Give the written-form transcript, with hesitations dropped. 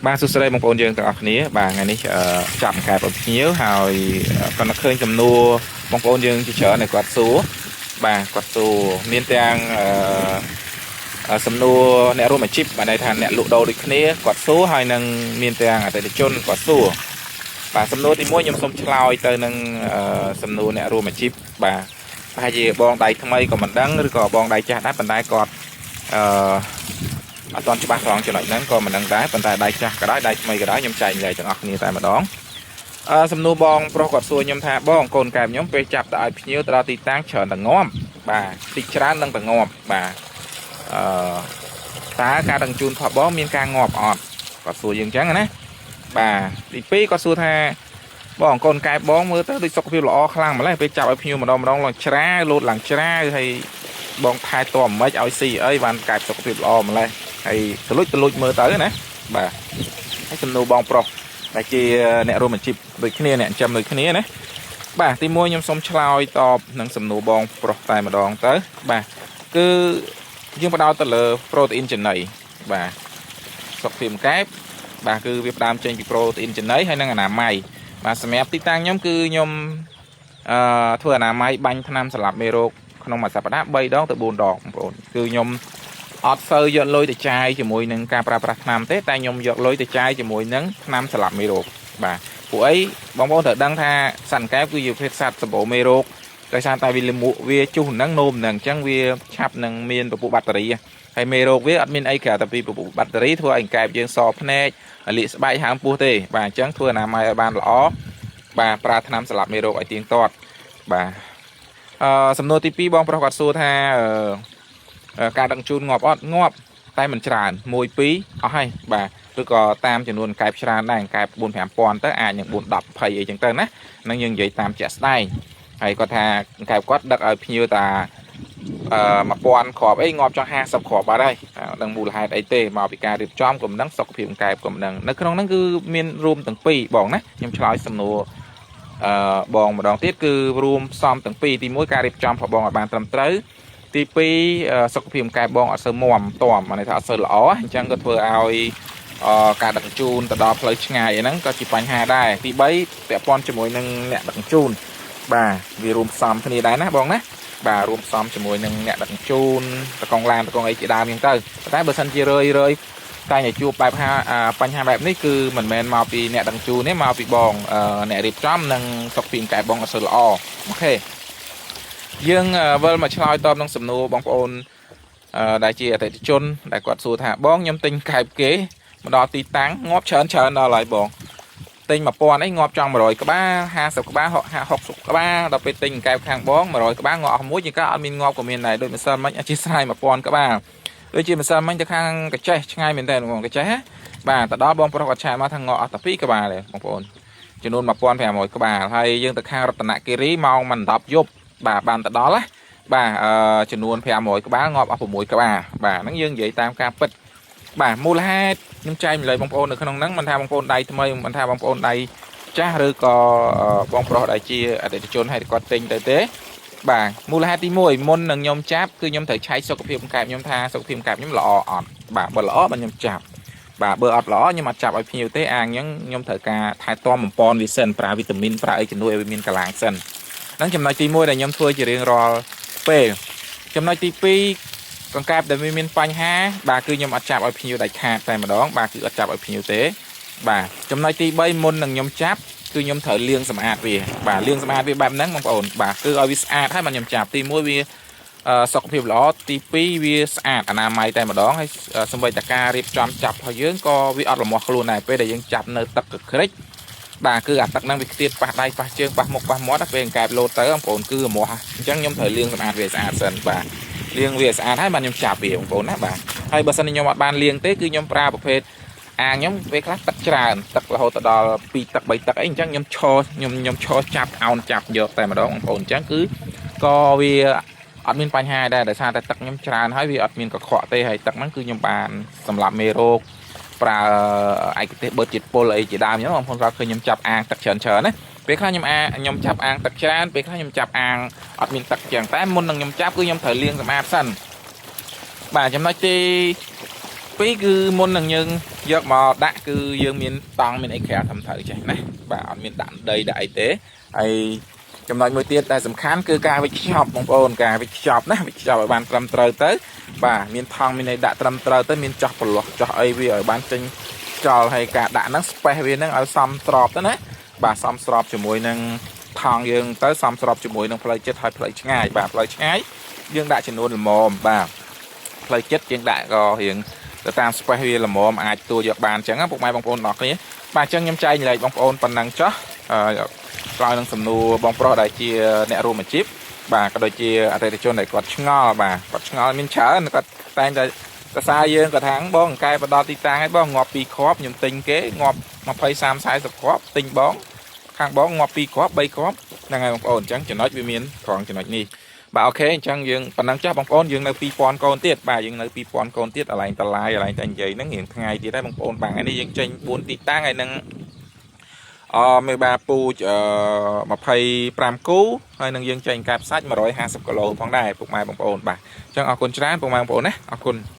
បាទសួស្តីបងប្អូនយើងទាំងអស់គ្នាបាទថ្ងៃនេះចាប់អង្កែបឲ្យភ្ញៀវហើយគាត់នឹកឃើញសំណួរបងប្អូនយើងជាច្រើនដែលគាត់សួរបាទគាត់សួរមានទាំងអឺអឺសំណួរអ្នករួមអាជីពបាទន័យថាអ្នកលក់ដូរដូចគ្នាគាត់សួរហើយនឹងមានទាំងអតិថិជនគាត់សួរបាទសំណួរទី1ខ្ញុំសូមឆ្លើយទៅនឹងសំណួរអ្នករួមអាជីពបាទប្រហែលជាបងដៃថ្មីក៏មិនដឹងឬក៏បងដៃចាស់ដែរប៉ុន្តែគាត់អឺ អត់ទាន់ច្បាស់ត្រង់ចំណុចហ្នឹងក៏មិនដឹងដែរប៉ុន្តែដៃចាស់ក៏ដោយដៃថ្មីក៏ដោយខ្ញុំចែករំលែកទាំងអស់គ្នាតែម្ដងអឺសំណួរបងប្រុសគាត់សួរខ្ញុំថាបងកូនកែបខ្ញុំពេលចាប់ទៅឲ្យភ្ញៀវទៅដល់ទីតាំងច្រើនតែងាប់បាទតិចច្រើននឹងតែងាប់បាទអឺតើការដឹកជញ្ជូនរបស់បងមានការងាប់អត់គាត់សួរយើងអញ្ចឹងណាបាទទី2គាត់សួរថាបងកូនកែបបងមើលទៅដូចសុខភាពល្អខ្លាំងម្ល៉េះពេលចាប់ឲ្យភ្ញៀវម្ដងម្ដងឡើងច្រាលោតឡើងច្រាហើយបងថែទាំមិនឲ្យស៊ីអីបានកែបសុខភាពល្អម្ល៉េះ ហើយទលុចទលុចមើលទៅណាបាទហើយសំណួរបងប្រុសដែលជាអ្នករួមអាជីពដូចគ្នាអ្នកចិញ្ចឹមដូចគ្នាណាបាទទីមួយខ្ញុំសូមឆ្លើយតបនឹងសំណួរបងប្រុសតែម្ដងទៅបាទគឺយើងផ្ដោតទៅលើប្រូតេអ៊ីនចំណីបាទសុខភាពកែបបាទគឺវាផ្ដើមចេញពីប្រូតេអ៊ីនចំណីហើយនិងអនាម័យបាទសម្រាប់ទីតាំងខ្ញុំគឺខ្ញុំអឺធ្វើអនាម័យបាញ់ថ្នាំសម្លាប់មេរោគក្នុងមួយសប្តាហ៍3ដងទៅ4ដងបងប្អូនគឺខ្ញុំ អត់សូវយកលុយទៅចាយជាមួយនឹងការប្រើប្រាស់ថ្នាំទេតែខ្ញុំយកលុយទៅចាយជាមួយនឹងថ្នាំសម្លាប់មេរោគបាទពួកអីបងប្អូនត្រូវដឹងថាសត្វកែបគឺជាប្រភេទសត្វសម្បូរមេរោគដោយសារតែវាលាមកវាជុះនឹងនោមនឹងអញ្ចឹងវាឆាប់នឹងមានពពុះបាក់តេរីហើយមេរោគវាអត់មានអីក្រៅតែពីពពុះបាក់តេរីធ្វើឲ្យកែបយើងសភ្នែកលាកស្បែកហើមពោះទេបាទអញ្ចឹងធ្វើអនាម័យឲ្យបានល្អបាទប្រើថ្នាំសម្លាប់មេរោគឲ្យទៀងទាត់បាទអឺសំណួរទី2បងប្រុសគាត់សួរថាអឺ ការដឹកជូនងាប់អត់ងាប់តែមិនច្រើន1 2អស់ហើយបាទឬក៏តាមចំនួនកែបច្រើនដែរកែប4 5000ទៅអាចនឹង4 10 20អីចឹងទៅណាហ្នឹងយើងនិយាយតាមជាក់ស្ដែងហើយគាត់ថាកែបគាត់ដឹកឲ្យភ្ញៀវតាអឺ1000គ្រាប់អីងាប់ចង់50គ្រាប់បាត់ហើយដឹងមូលហេតុអីទេមកពីការរៀបចំក៏មិនដឹងសុខភាពកែបក៏មិនដឹងនៅក្នុងហ្នឹងគឺមានរួមទាំងពីរបងណាខ្ញុំឆ្លើយសំណួរអឺបងម្ដងទៀតគឺរួមផ្សំទាំងពីរទី1ការរៀបចំរបស់បងឲ្យបានត្រឹមត្រូវ ទី2សុខភាពកែបងអត់សូវមាំទាំអានេះថាអត់សូវល្អអញ្ចឹងក៏ធ្វើឲ្យការដឹកជញ្ជូនទៅដល់ផ្លូវឆ្ងាយហ្នឹងក៏ជាបញ្ហាដែរទី3ពាក់ព័ន្ធជាមួយនឹងអ្នកដឹកជញ្ជូនបាទវារួមផ្សំគ្នាដែរណាបងណាបាទរួមផ្សំជាមួយនឹងអ្នកដឹកជញ្ជូនតកងឡានតកងអីជាដើមអញ្ចឹងទៅតែបើសិនជារឿយរឿយតែតែជួបបែបហាបញ្ហាបែបនេះគឺមិនមែនមកពីអ្នកដឹកជញ្ជូនទេមកពីបងអ្នករៀបចំនិងសុខភាពកែបងអត់សូវល្អ OK យើងវិលមកឆ្លើយតបនឹងសំណួរបងប្អូនដែលជាអតិថិជនដែលគាត់សួរថាបងខ្ញុំទិញកែបគេមកដល់ទីតាំងងាប់ច្រើនច្រើនដល់ហើយបងទិញ1000អីងាប់ចង់100ក្បាល50ក្បាល60ក្បាលដល់ពេលទិញកែបខាងបង100ក្បាលងាប់អស់មួយជាងការអត់មានងាប់ក៏មានដែរដូចម្សិលមិញអធិស្ឋាន1000ក្បាលដូចជាម្សិលមិញទៅខាងកចេះឆ្ងាយមែនតើបងកចេះបាទទៅដល់បងប្រុសគាត់ឆាតមកថាងាប់អស់តែ2ក្បាលទេបងប្អូនចំនួន1500ក្បាលហើយយើងទៅខាងរតនគិរីម៉ោងមិន10យប់បាទបានទៅដល់ណាបាទអឺចំនួន500ក្បាលងាប់អស់6ក្បាលបាទហ្នឹងយើងនិយាយតាមការពិតបាទមូលហេតុខ្ញុំចែកម្លែកបងប្អូននៅក្នុងហ្នឹងមិនថាបងប្អូនដៃថ្មីមិនថាបងប្អូនដៃចាស់ឬក៏បងប្រុសដែលជាអតិថិជនហើយគាត់ទិញទៅទេបាទមូលហេតុទី1មុននឹងខ្ញុំចាប់គឺខ្ញុំត្រូវឆែកសុខភាពកែបខ្ញុំថាសុខភាពកែបខ្ញុំល្អអត់បាទបើល្អបាទខ្ញុំចាប់បាទបើអត់ល្អខ្ញុំអត់ចាប់ឲ្យភ្ញៀវទេអាងអញ្ចឹងខ្ញុំត្រូវការថែទាំបំពន់វាសិនប្រើវីតាមីនប្រើអីជំនួយឲ្យវាមានកម្លាំងសិនហ្នឹងចំណុចទី1ដែលខ្ញុំធ្វើជារៀងរាល់ពេលចំណុចទី2កង្កែបដែលវាមានបញ្ហាបាទគឺខ្ញុំអត់ចាប់ឲ្យភ្ញៀវដាច់ខាតតែម្ដងបាទគឺអត់ចាប់ឲ្យភ្ញៀវទេបាទចំណុចទី3មុននឹងខ្ញុំចាប់គឺខ្ញុំត្រូវលាងសម្អាតវាបាទលាងសម្អាតវាបែបហ្នឹងបងប្អូនបាទគឺឲ្យវាស្អាតហើយបាទខ្ញុំចាប់ទី1វាសុខភាពល្អទី2វាស្អាតអនាម័យតែម្ដងហើយសម្បីតែការរៀបចំចាប់របស់យើងក៏វាអត់រមាស់ខ្លួនដែរពេលដែលយើងចាប់នៅទឹកកក្រិចបាទគឺអាទឹកហ្នឹងវាខ្ទាតប៉ះដៃប៉ះជើងប៉ះមុខប៉ះមាត់ដល់ពេលកែបលោតទៅបងប្អូនគឺរមាស់អញ្ចឹងខ្ញុំត្រូវលាងសម្អាតវាស្អាតសិនបាទលាងវាស្អាតហើយបាទខ្ញុំចាប់វាបងប្អូនណាបាទហើយបើសិនជាខ្ញុំអត់បានលាងទេគឺខ្ញុំប្រើប្រភេទអាងខ្ញុំពេលខ្លះទឹកច្រើនទឹករហូតទៅដល់2ទឹក3ទឹកអីអញ្ចឹងខ្ញុំឈរខ្ញុំខ្ញុំឈរចាប់អោនចាប់យកតែម្ដងបងប្អូនអញ្ចឹងគឺក៏វាអត់មានបញ្ហាដែរដោយសារតែទឹកខ្ញុំច្រើនហើយវាអត់មានកខ្វក់ទេហើយទឹកហ្នឹងគឺខ្ញុំបានសម្រាប់មេរោគប្រើឯកទេសបឺតជាតិពុលអីជាដើមអញ្ចឹងបងប្អូនគាត់ឃើញខ្ញុំចាប់អាងទឹកច្រើនច្រើនណាពេលខ្លះខ្ញុំអាខ្ញុំចាប់អាងទឹកច្រើនពេលខ្លះខ្ញុំចាប់អាងអត់មានទឹកចឹងតែមុននឹងខ្ញុំចាប់គឺខ្ញុំត្រូវលាងសម្អាតសិនបាទចំណុចទី 2គឺមុននឹងយើងយកមកដាក់គឺយើងមានតង់មានអីក្រៅត្រឹមត្រូវចេះណាបាទអត់មានដាក់ដីដាក់អីទេហើយចំណុចមួយទៀតដែលសំខាន់គឺការវិចខ្ចប់បងប្អូនការវិចខ្ចប់ណាវិចខ្ចប់ឲ្យបានត្រឹមត្រូវទៅបាទមានថង់មានអីដាក់ត្រឹមត្រូវទៅមានចោះប្រឡោះចោះអីវាឲ្យបានចេញខ្យល់ហើយការដាក់ហ្នឹង space វាហ្នឹងឲ្យសមស្របទៅណាបាទសមស្របជាមួយនឹងថង់យើងទៅសមស្របជាមួយនឹងផ្លូវចិត្តហើយផ្លូវឆ្ងាយបាទផ្លូវឆ្ងាយយើងដាក់ចំនួនល្មមបាទផ្លូវចិត្តយើងដាក់ក៏រៀងទៅតាម space វាល្មមអាចទួយកបានអញ្ចឹងណាពុកម៉ែបងប្អូនទាំងអស់គ្នាបាទអញ្ចឹងខ្ញុំចែករំលែកបងប្អូនប៉ុណ្ណឹងចុះអឺក្រោយនឹងសំណួរបងប្រុសដែលជាអ្នករួមអាជីពបាទក៏ដូចជាអតិថិជនដែលគាត់ឆ្ងល់បាទគាត់ឆ្ងល់មានច្រើនគាត់តែងតែសរសើរយើងគាត់ថាបងកែបដល់ទីតាំងឲ្យបងងាប់2គ្រាប់ខ្ញុំទិញគេងាប់20 30 40គ្រាប់ទិញបងខាងបងងាប់2គ្រាប់3គ្រាប់ហ្នឹងហើយបងប្អូនអញ្ចឹងចំណុចវាមានត្រង់ចំណុចនេះបាទ OK អញ្ចឹងយើងប៉ុណ្ណឹងចាស់បងប្អូនយើងនៅ2000កូនទៀតបាទយើងនៅ2000កូនទៀតកន្លែងតឡាយកន្លែងតែនិយាយហ្នឹងរៀងថ្ងៃទៀតដែរបងប្អូនបាទថ្ងៃនេះយើងចេញ4ទីតាំងហើយនឹងអមេបាពូជអឺ25គូហើយនឹងយើងចេញកែបសាច់150គីឡូផងដែរពុកម៉ែបងប្អូនបាទអញ្ចឹងអរគុណច្រើនពុកម៉ែបងប្អូនណាអរគុណ។